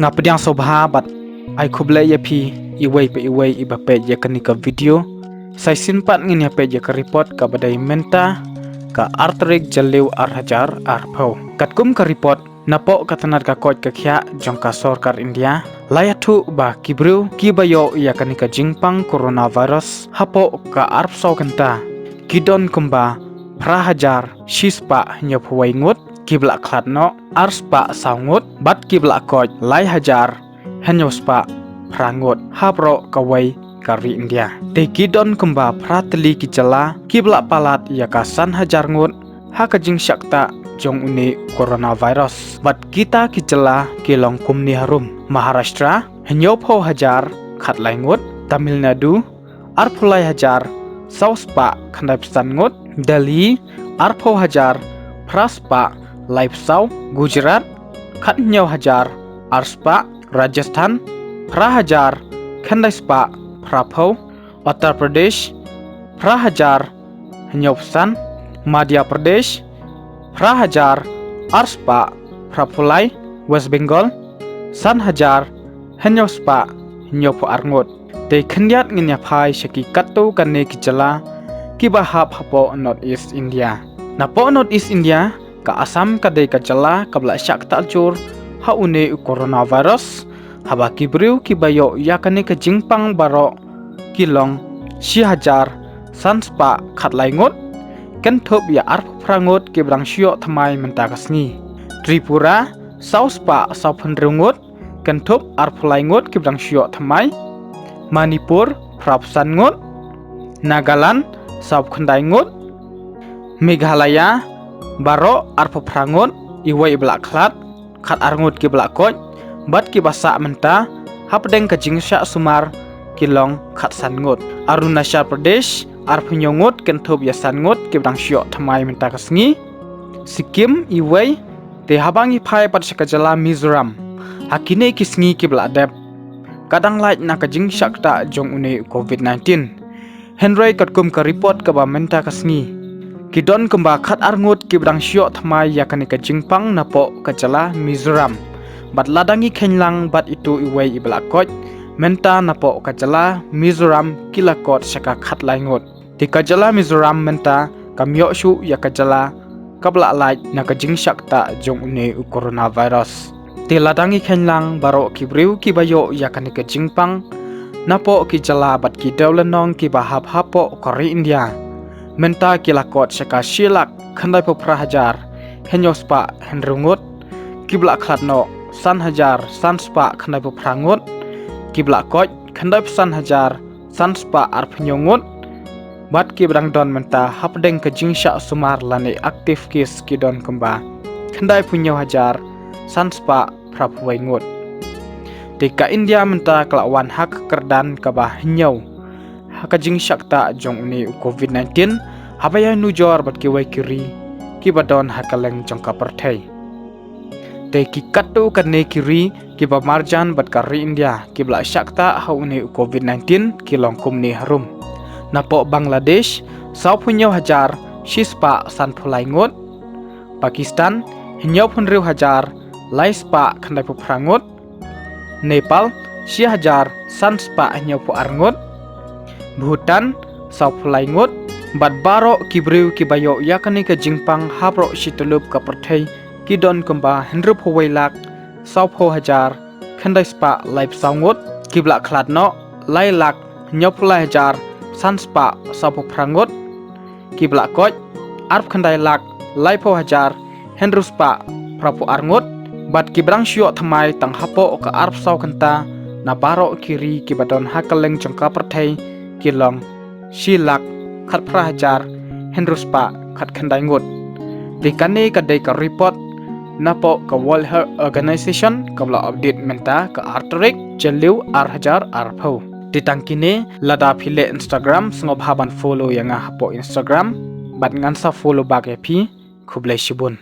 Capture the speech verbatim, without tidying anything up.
Nga pdiang sngewbha bad ai khublei ïa phi iwei pa iwei iba peit ïa kane ka video. Sa shisien pat ngin ïa peit ïa ka report kaba dei mynta ka ar tarik Jylliew ar hajar arphew. Katkum ka report, napoh ka tnat ka koit ka khiah jong ka sorkar India la ïathuh ba ki briew kiba ïoh ïa kane ka jingpang coronavirus hapoh ka arphew saw kynta ki don kumba phra hajar shispah hynñiewphew wei ngut, kiba la khlad noh ar spah saw ngut bad kiba la koit lai hajar hynñiew spah phra ngut ha baroh kawei ka ri India. Te ki don kumba phra tylli ki jylla kiba la palat ïa ka san hajar ngut ha ka jingshah ktah jong une u coronavirus. Bad kita ki jylla ki long kumne harum: Maharashtra, hynñiewphew hajar khatlai ngut; Tamil Nadu, arphew lai hajar saw spah khyndaiphew san ngut; Delhi, arphew hajar phra spah laiphew saw; Gujarat, khathynñiew hajar ar spah; Rajasthan, phra hajar khyndai spah phraphew; Uttar Pradesh, phra hajar hynñiewphew san; Madhya Pradesh, phra hajar ar spah phraphew lai; West Bengal, san hajar hynñiew spah hynñiewphew ar ngut. Te khyndiat ngin ïa phai sha ki katto katne ki jylla kiba hap hapoh North East India. Napoh North East India, ka Assam ka dei ka jylla kaba la shah ktah jur ha une u coronavirus, haba ki briew kiba ïoh ïa kane ka jingpang baroh ki long shi hajar san spah khatlai ngut, kynthup ïa arphew phra ngut kiba dang shu ïoh thymmai mynta ka sngi. Tripura, saw spah sawphew hynriew ngut, kynthup arphew lai ngut kiba dang shu ïoh thymmai. Manipur, phraphew san ngut. Nagaland, sawphew khyndai ngut. Meghalaya, baroh arphew phra ngut, iwei iba la khlad, khatar ngut kiba la koit, bad kiba sah mynta hapdeng ka jingshah sumar ki long khatsan ngut. Arunachal Pradesh, arphew hynñiew ngut, kynthup ïa san ngut kiba dang shu ïoh thymmai mynta ka sngi. Sikkim, iwei. Te haba ngi phai pat sha ka jylla Mizoram, ha kine ki sngi kiba la dep, ka dang lait na ka jingshah ktah jong une u covid nineteen. Hynrei katkum ka report kaba mynta ka sngi, ki don kumba khatar ngut kiba dang shu ïoh thymmai ïa kane ka jingpang napoh ka jylla Mizoram. Bad lada ngi kheiñ lang bad itu iwei iba la koit, mynta napoh ka jylla Mizoram ki la kot sha ka khatlai ngut. Te ka jylla Mizoram mynta kam ïoh shuh ïa ka jylla kaba la lait na ka jingshah ktah jong une u coronavirus. Te lada ngi kheiñ lang baroh ki briew kiba ïoh ïa kane ka jingpang napoh ki jylla bad ki dewlynnong kiba hap hapoh ka ri India, mynta ki la kot sha ka shi lak khyndaiphew phra hajar hynñiew spah hynriew ngut, kiba la khlad noh san hajar san spah khyndaiphew phra ngut, kiba la koit khyndaiphew san hajar san spah arphew hynñiew ngut, bad kiba dang don mynta hapdeng ka jingshah sumar lane active case ki don kumba khyndaiphew hynñiew hajar san spah phraphew wei ngut. Te ka India mynta ka la wan ha ka kyrdan kaba hynñiew ha ka jingshah ktah jong une u covid nineteen, haba ïa nujor bad kiwei ki ri kiba don ha kylleng jong ka pyrthei. Te ki katto katne ki ri kiba marjan bad ka ri India kiba la shah ktah ha une u covid nineteen ki long kumne harum: napoh Bangladesh, sawphew hynñiew hajar shi spah sanphew lai ngut; Pakistan, hynñiewphew hynriew hajar lai spah khyndaiphew phra ngut; Nepal, shi hajar san spah hynñiewphew ar ngut; Bhutan, sawphew lai ngut. Bad baroh ki briew kiba ïoh ïa kane ka jingpang ha baroh shi tyllup ka pyrthei ki don kumba hynriewphew wei lak sawphew hajar khyndai spah laiphew saw ngut, kiba la khlad noh lai lak hynñiewphew lai hajar san spah sawphew phra ngut, kiba la koit arphew khyndai lak laiphew hajar hynriew spah phraphew ar ngut, bad kiba dang shu ïoh thymmai tang hapoh ka arphew saw kynta na baroh ki ri kiba don ha kylleng jong ka pyrthei ki long shi lak khatphra hajar hynriew spah khatkhyndai ngut. Te kane ka dei ka report napoh ka World Health Organization kaba la update mynta ka ar tarik Jylliew ar hajar arphew. Te tang kine, lada phi leh Instagram, sngewbha ban follow ïa nga hapoh Instagram bad ngan sa follow back ïa phi. Khublei shibun.